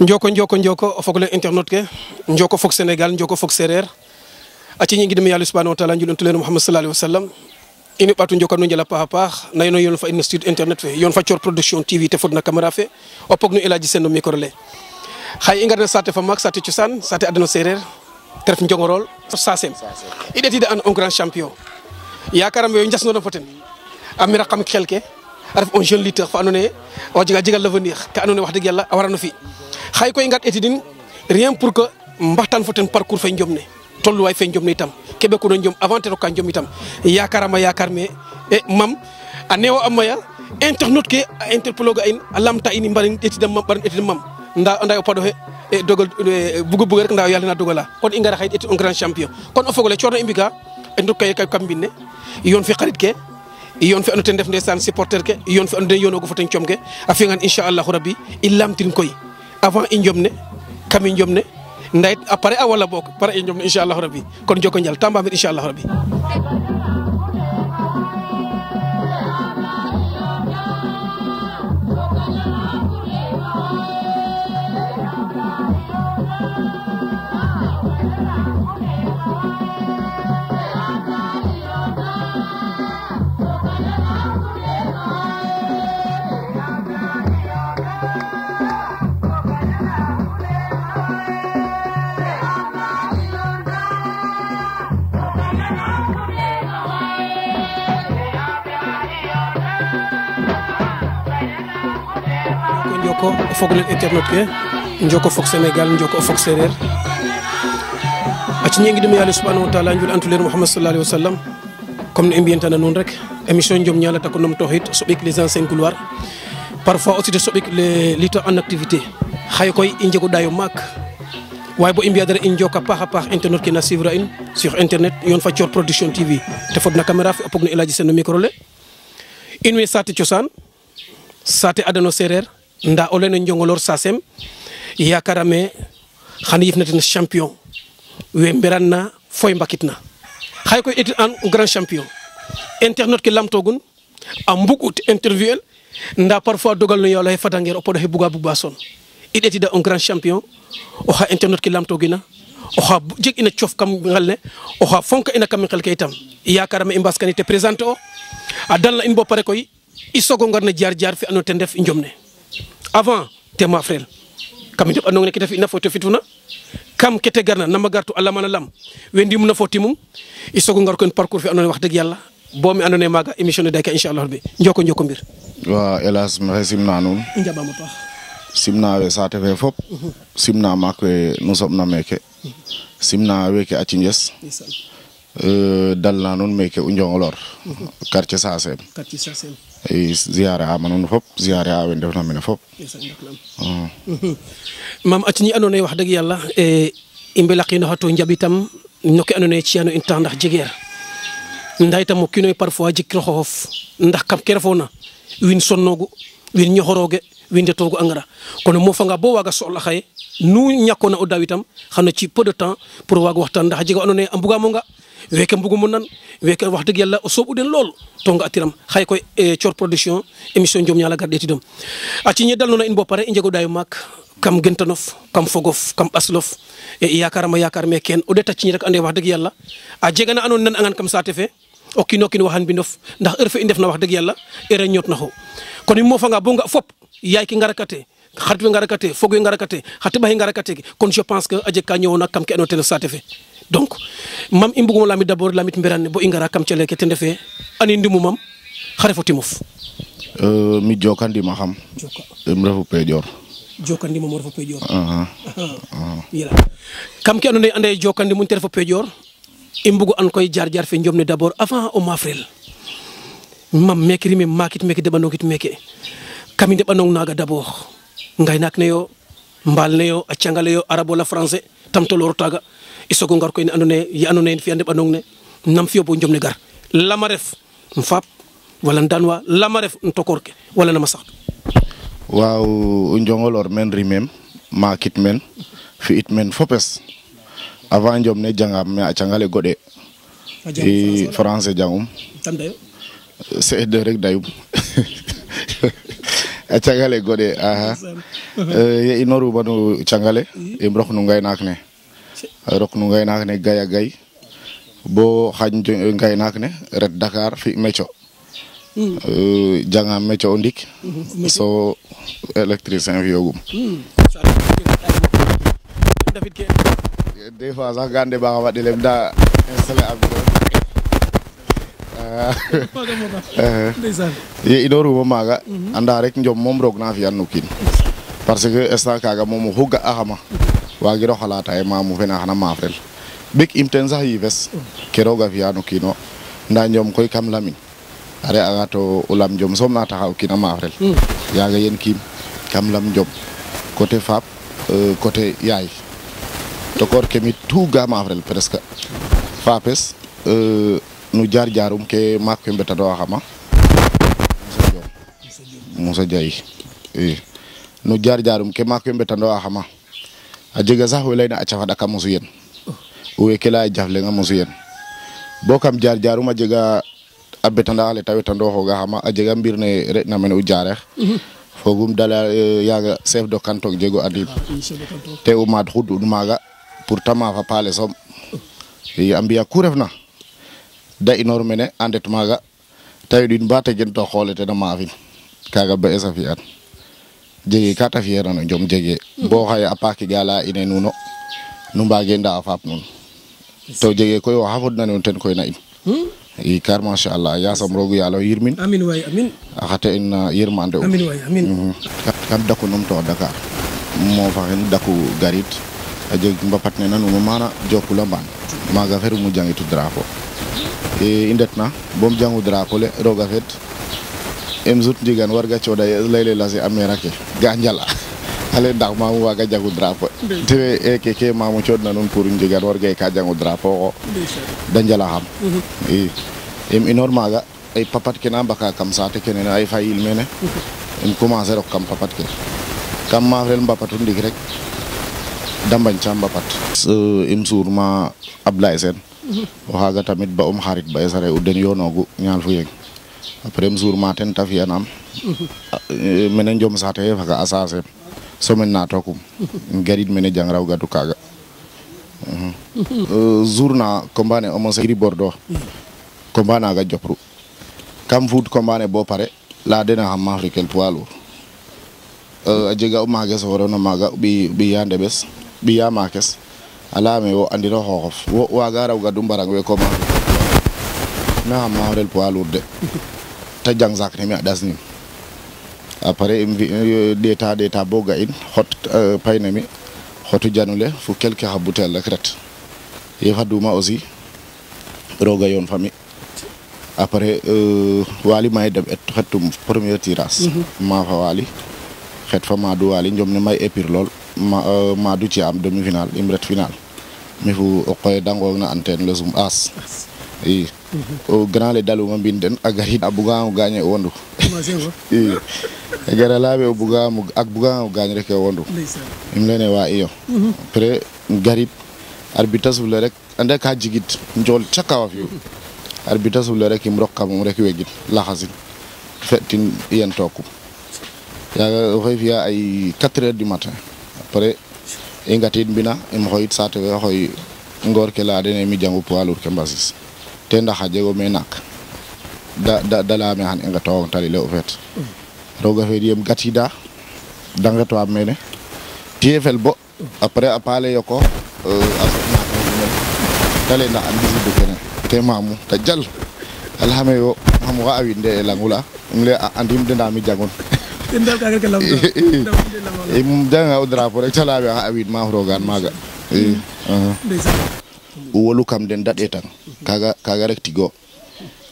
njoko o fogole internet ke njoko fog Sénégal njoko fog Sereer aci ñi ngi dem yàlla subhanahu wa ta'ala njulun tulen Muhammad sallallahu alaihi wasallam ini batu njoko no njala paax nayno yon fa institut internet fe yon fa Thior production TV te fodna camera fe o pog no elaji sendo micro le xay i ngarna sate fa mak sate cosaan sate adno Sereer te ref njongorol sasem i ɗetide an un grand champion yakaram yo njas no foten a mira xam xelke a ref un jeune lutteur fa andoona yee o jega l'avenir te andoona yee wax dëgg yàlla a warano fi xay koy ngat etidin rien pour que mbaxtaan fo ten parcours fe njom ne tolluwaay fe njom ne itam keɓe ko no njom avant te roka njom itam yakarama yakar me mam a neewo a maya internet ke a interpeloga in a lamta in i mbarin etidam mam nda anda o paɗo he dogal bugo rek nda yàlla na dogala kon i ngara xaye eti un grand champion kon o fogole coono i mbiga e ndokkay kam mbine yoon fi xarit ke yoon fi andoona ten def ndeysaan supporter ke yoon fi andoona yoonoogo fo ten com ke a fi'angaan inchallahu rabbi i lamtin koy avant i njom ne kam i njom ne ndayit après a wala boog pare i njom ne inchallahu rabbi kon joko njal ta mbamir inchallahu rabbi njoko o fogole internet ke njoko fog Sénégal njoko fog Sereer aci ñengi dem yàlla subhanahu wa ta'ala njul antuleer Muhammad sallallahu alayhi wa sallam comme ne i mbiyentana nuun rek émission njom ñala tako nom toxit soɓik les anciens couloirs parfois aussi de soɓik les lutteurs en activité xaye koy i njego ɗayo maak waaye bo i mbiya dara i njoka paax internet ke na suivre a in sur internet yoon fa Thior production TV te fodna caméra fe o pog no elaji sen no micro le in way saate cosaan saate adano Sereer nda o lene njongolor sasem yakarame xan yif na ten champion we mberan na foy mbakit na xay koy etit an grand champion internet ke lamtogun a mbugut interview nda parfois dogal no yalla he fadanger o podo he buga son i ɗetida un grand champion o xa internet ke lamtogina o xa jeg ina cof kam ngel ne o xa fonka ina kam ngel ke itam yakarame i mbaskani te présenter o a dalna in bo pare koy i sogo ngar na jaar fi andoona ten def i njom ne avant te ma frère kam ndeɓ andong ne kete fi'na fo te fituna kam kete garna nama gartu a lamana lam we ndimna fo timum i sogo ngar ko parcours fe andoona yee wax dëgg yàlla bo mi andoona yee maaga émission ne dayka inchallah rabbi njoko mbir wa Elas maxey simna nuun i njaɓaam a paax simna we saate fe fop simna maak we nu soɓna meeke simna weeke a Cinjes dalna nuun meeke o Njongolor quartier Sasem i ziare ama nuun fop ziare a we ndefna mene fop mam acini andoona yee wax dëgg yàlla i mbelaqinoxa to njaɓitam no ke andoona yee ciyano in temps ndax jegeer nda itam o kiinoy parfois jikiro xoxof ndax kam ke refoona wiin sonnoogu wiin ñoxorooge wiin ndetoogu a ngara kono mofanga bo waaga soxla xaye nu ñakoona o daaw itam xano ci peu de temps pour waag waxtaan ndax a jega andoona yee a mbugamonga weke mbugumo nan weke wax dëgg yàlla o sooɓu den lool to nga atiram xay koy Thior production émission njom ñala gar ɗetidom aci ñe dalnona in bo pare i njego ɗayo maak kam gentanof kam fogof kam ɓaslof yakarama yakar me ken o ɗeta ciñi rek ande wax dëgg yàlla a jega na andoona nan angan kam saate fe o kiino kiin waxan mbindof ndax heure fe i ndefna wax dëgg yàlla heure ñoot na xo kon i mofanga bo nga fop yaay ki ngarakate xarit we ngarakate fog we ngarakate xa teɓaxe ngarakate kon je pense que a jeg ka ñoowona kam ke andoona ten saate fe donc mam i mbuguma lamit d'abord lamit mberan ne bo i ngara kam calel ke ten refe ani ndimu mam xa refo timof mi jokandima xam im refu Pejoor jokandima mo refo Pejoor yela kam ke andoona yee ande jokandimum te refo Pejoor i mbugu an koy jaar fe njom ne d'abord avant o mafrel mam meke rime maakit meke deɓanogit meke kam i ndeɓanong naaga d'abord ngaynaak ne yo mbaal ne yo a cangale yo arabe wala français tam tolooru taaga i sogo ngar koy ne andoona yee ye andoona yee fi'a ndeɓanong ne nam fi'o bo njom ne gar lama ref faap wala ndanwa lama ref tokoor ke wala nama saxtu waaw o Njongolor men rimem maakit men fi'it men fopes avant njom ne jangam me a cangale goɗe i français jangum CE2 rek dayum a cangale goɗe aha ye inoru banu cangale im rok no ngaynaak ne gaya gay bo xañ ngaynaak ne ret Dakar fi métier janga métier o ndik so électricien fiyogum des fois sax gande ba xama dilem da installer am ye inoru maga anda rek njom mom roog na fiyan no kiin parce que instant kaga moom oxu ga'axama waagiro xalata ye maamu fene xana maafrel bik im ten sax yifes ke roog a fiya no kiino nda njom koy kam lamin a re'anga to o lam njom soom na taxa o kiin a maafrel yaaga yen kiim kam lam njom côté faap côté yaay to koor ke mi tout ga maafrel presque faapes nu jaar jaarum ke maak we mbetando xama Moussa Diaye nu jaar jaarum ke maak we mbetando xama a jega sax we layna a cafa ɗaka mosu yen weke leya jaf leŋa mosu yen bo kam jaar jaarum a jega a betanda ale ta wetando xooga xama a jega mbir ne re'na mene o Diarekh fogum dala yaga chef de canton jego andim te o maad xud maaga pour ta maafa paale som a mbiya ku refna da inoor mene a ndet maaga ta yoɗin ba tegen to xoole ten a maafin kaga ba esa fi'an jege ka ta fi'eena no njom jege bo xaye a paake ga leya ine nuno nu mbaage nda a faap nuun to jege koy waxa fodna nuun ten koy na in i kar machallah yasam roogu yaalo yirmin amin waay amin a xate in yirmande amin waay amin kam daku num to Dakar mo faxin daku garit a jeg mbapat ne nanuma mana Jokula Mbaan maaga ferumu jangitu drapeau i ndetna bom jangu drapeau le roga fet em sut njigan warga cooda layle lase a mera ke ga njala ale ndax mamu waga jangu drapeau te ke mamu coodna nuun pour njigan warga ka jangu drapeau o da njala xam i im inor maaga ay papat ke na mbaka kam saate kene ay fayil mene im commencer rok kam papat ke kam maafrel mbapatu ndik rek da mbañca mbapat im suur ma Ablaye Sène o xaaga tamit ba xarit ba esare u den yoonoogu ñaal fu yeng après im suur ma ten ta fi'anam mene njom saate fe faga a saasem semaine na tokum garid mene jang raw gadu kaaga jour na combat ne Omo Gris Bordeaux combat naga jopru kam fuut combat ne bo pare la dena xam Afrique poids lourd a jega o maages forona maaga ɓiya ndeɓes ɓiya maakes a leyame wo andiro xooxof wo waaga raw gadu mbarang we comme na xam maafrel poids lourd de ta jang saak ne mi a ɗasnim après im fi ɗeta bo ga in xot payne mi xotu janule fo quelque xa bouteille rek ret ye faduma aussi roga yoon fami après Waly may deɓ et xetum premier tirage maafa Waly xet fa Madou Waly njom ne may épir lool Madou ci am demi final im ret final mi fu o qoye dangoog na antenne le sum as i o grand le daluma mbin den a garid a buga o gagne o wondu i a gara laaɓe o buga o gagne rek o wondu im lene wa iyo après garid arbitre sufle rek ande ka jigid njool ca kawa fi'u arbitre sufle rek im rok kamum rek wegin laxasin fetin yen tokum yaaga oxey fiya ay 4 heures du matin après i ngatid mbina im xoyit saate fe xoy ngoor ke leya dene mi jangu poids lourd ke mbasis te ndax a jego me naak da leyame xan i ngetoox tali le o feet roga feed yem gatida da ngetwaam mene tiye fel bo après a paale yoko a soɓnaak te le ndax a mbisidu kene te maamu ta jal a leyame yo xam xa a winde e langula im leye andim de nda mi jangun im janga o drapeau rek ta leyame xa a wiin maaf rogaan maaga o wolu kam den da ɗetan kaga rek tigo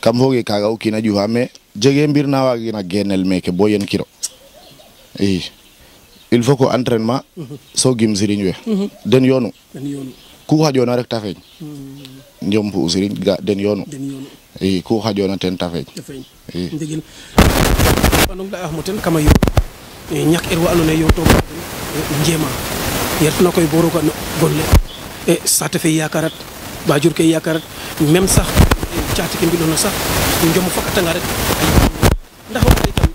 kam fooge kaga o kiina ƴufa mais jege mbir na waagina genel meke bo yen kiro i il faut que entraînement so gim siriñ we den yoonu ku xaƴona rek ta feeñ njom fu siriñ ga den yoonu i ku xaƴona ten ta feeñ i ndigil panong da axmo ten kama yo ñak er wa andoona ye yo to njema yertuna koy bo roga no gonle saate fe yakarat bajur ke yakarat même sax caati ke mbiɗono sax njom fakatanga rek ndax waxa itam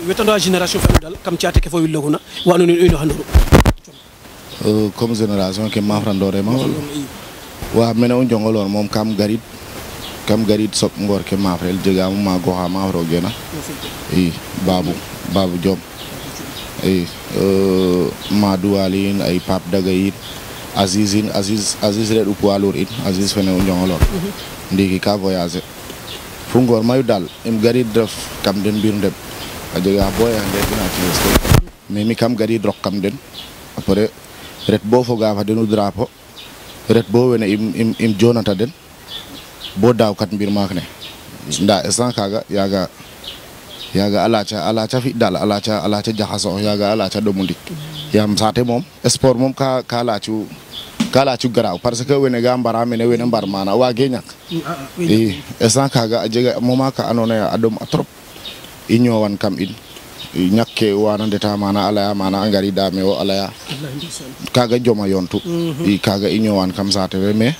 wetando génération fa dal kam ciate ke fo willoguna wa non ino handoro comme génération ke mafrandore ma wa mena o jongolon mom kam garit sop ngor ke mafrel jega ma goxa mafro gena i babu jom i Madou Alin ay Pape Dagayit Aziz reɗu poids lourd in Aziz fene o jongolon ndiki ka voyager fu ngor mayu dal im garit ref kam den bir ndeb a jega boy ande dina ci mais mi kam garit rok kam den après ret bo foga fa denu drapeau ret bo wene im jonata den bo daw kat mbir mak ne nda instant kaga yaga alaca fi dal alaca jaxaso yaga alaca do mundik yam sate mom sport mom ka lacu graw parce que wene ga mbara mene wene mbar mana wage ñak i instant kaga a jega moment ka andoona adom a trop i ñowan kam in ñakke wana ndeta mana alaya mana a ngari dame o alaya kaga joma yontu i kaga i ñowan kam sate fe mais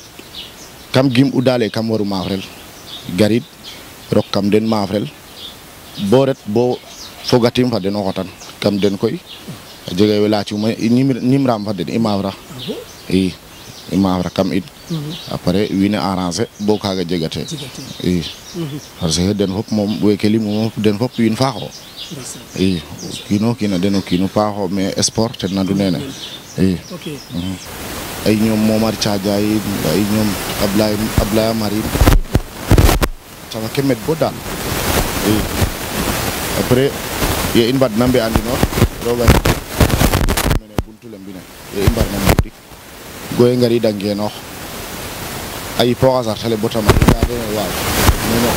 kam gim u dale kam waru mafrel garit rok kam den mafrel bo ret bo fogatim fa den o xotan kam den koy a jega we lacuma nimram fa den i mafra i mafra kam it après wiine arranger bo kaga jegate i parce que den fop moom weke lim moom den fop wiin faaxo i kino kina den o kino paaxo mais sport ten nandu nene i ay ñoom Momar Thiadia yi ay ñoom Ablaye Marin cafa ke met bo dal i après ye in mbad na mbe andinor roga mene buntu le mbine ye in mbar na mbi goye ngari dangenoox ay po a sartale bota may ka de waaw non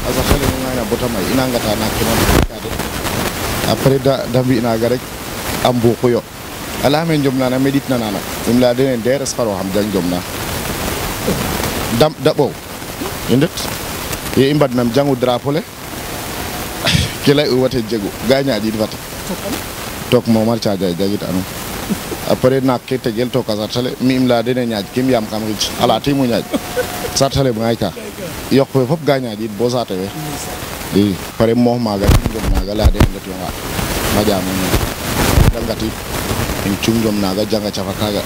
a sartale no ngayna bota may ina ngata na kino ka de après da mbi naga rek am buuxu yo ala men jom nana medit na nana im la denen der sparo xam jang jom na da bow indet ye i mbadnam jangu drapeau le ke lay u wate jegu gaña di fata tok Momar Thiadia jagit anu après nak ke tegel to ka sartale mi im la denen ñaaj kim yam kam rich ala timu ñaaj sartale bu ngay ka yok fe fop gaña di bo sate we i pare mo maga jom naga la den def yo nga ma jam ni dangati in cungom naga janga cafa kaga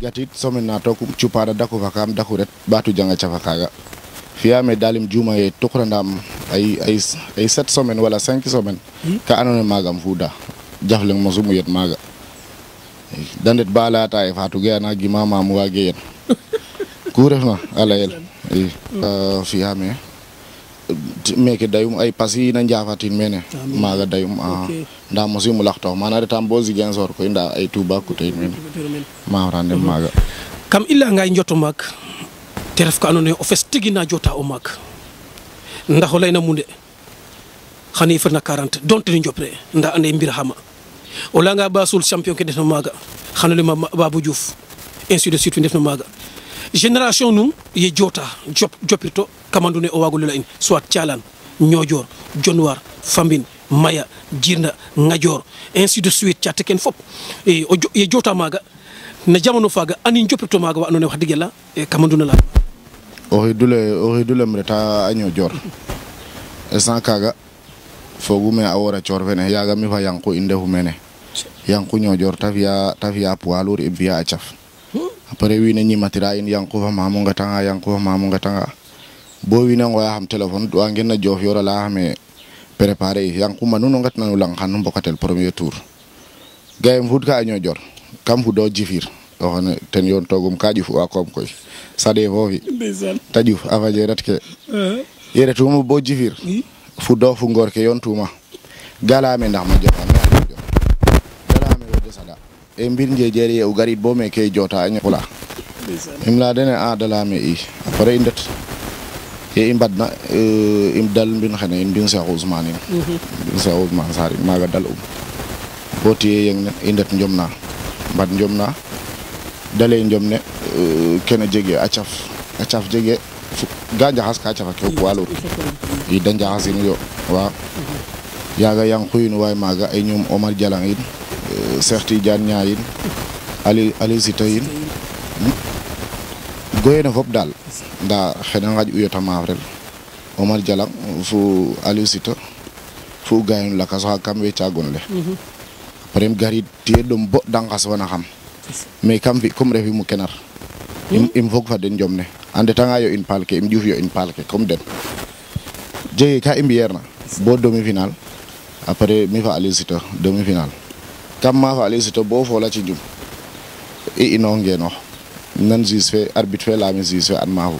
gatit somen na toku cupada daku fakam daku ret batu janga cafa kaga fiyame dalim juma ye tukrandam ay 7 semaines wala 5 semaines ka anone magam fuda jafleng mosumu yet maga dandet bala ta e fatu ge na gi mama mu wage yen ku refna ala yel fiyame meke dayum ay pasi na njafatin mene maga dayum nda musimu laxto mana retam bo zigen sor ko nda ay tuba ku tay mene ma rande maga kam illa ngay njoto mak te ref ko anone o fes tigina jota o mak ndax layna munde xani fa na 40 donte ni njopre nda ande mbir xama o la nga basul champion ke defna maga xanale ma Babou Diouf ainsi de suite defna maga génération num ye jota jopirto kamandune o wagulula in soit Thialane Niodior Dionewar Fambine Maya Djirnda Ngadior ainsi de suite ciate ken fop e ye jota maga na jamono faga ani jopirto maga wa anone wax digela e kamanduna la o hidule mreta a Niodior sans kaga fogume a wora cor fene yaga mi fa yanku inde fu mene yanku Niodior ta fiya poids lourd e fiya a caf après wiine ñimatira in yankufa mamu ngatanga bo wiine ngoya xam téléphone wa ngena jof yora la xame préparer yankuma nuno ngatna no lang xanu mbokatel premier tour gayem fut ka Niodior kam fu do jifir o xone ten yon togum ka juf wa kom koy sade fofi ta juf avaje rat ke yere tuma bo jifir fu do fu ngor ke yon tuma gala me ndax ma jofa e mbir njejeri e garit bo me ke jota anya wala imla dene a dala me i après indet e imbadna im dal bin xane in bin Cheikh Ousmane bin Cheikh Ousmane Sari maga dal boti yeng indet njomna mbad njomna dale njomne kena jege acaf jege ganja has ka acaf ke walo i danja hasin yo wa yaga yang khuyinu way maga ay ñom Omar Jalang in Cheikh Tidiane Niayin Ali Sitayin goyena fop dal nda xena ngaj uyota mafrel Omar Jalang fu Ali Sita fu gayon la kaso kam we cagon le après gari tie dum bo dangas wana xam mais kam fi comme refi mu kenar im fog fa den jom ne ande tanga yo in palke im juuf yo in palke comme den jege ka imbierna bo demi final après mi fa alisita demi final kam ma fa alisita bo fo la ci jum ino ngeno nan juge fe arbitre fe la mi juge fe an ma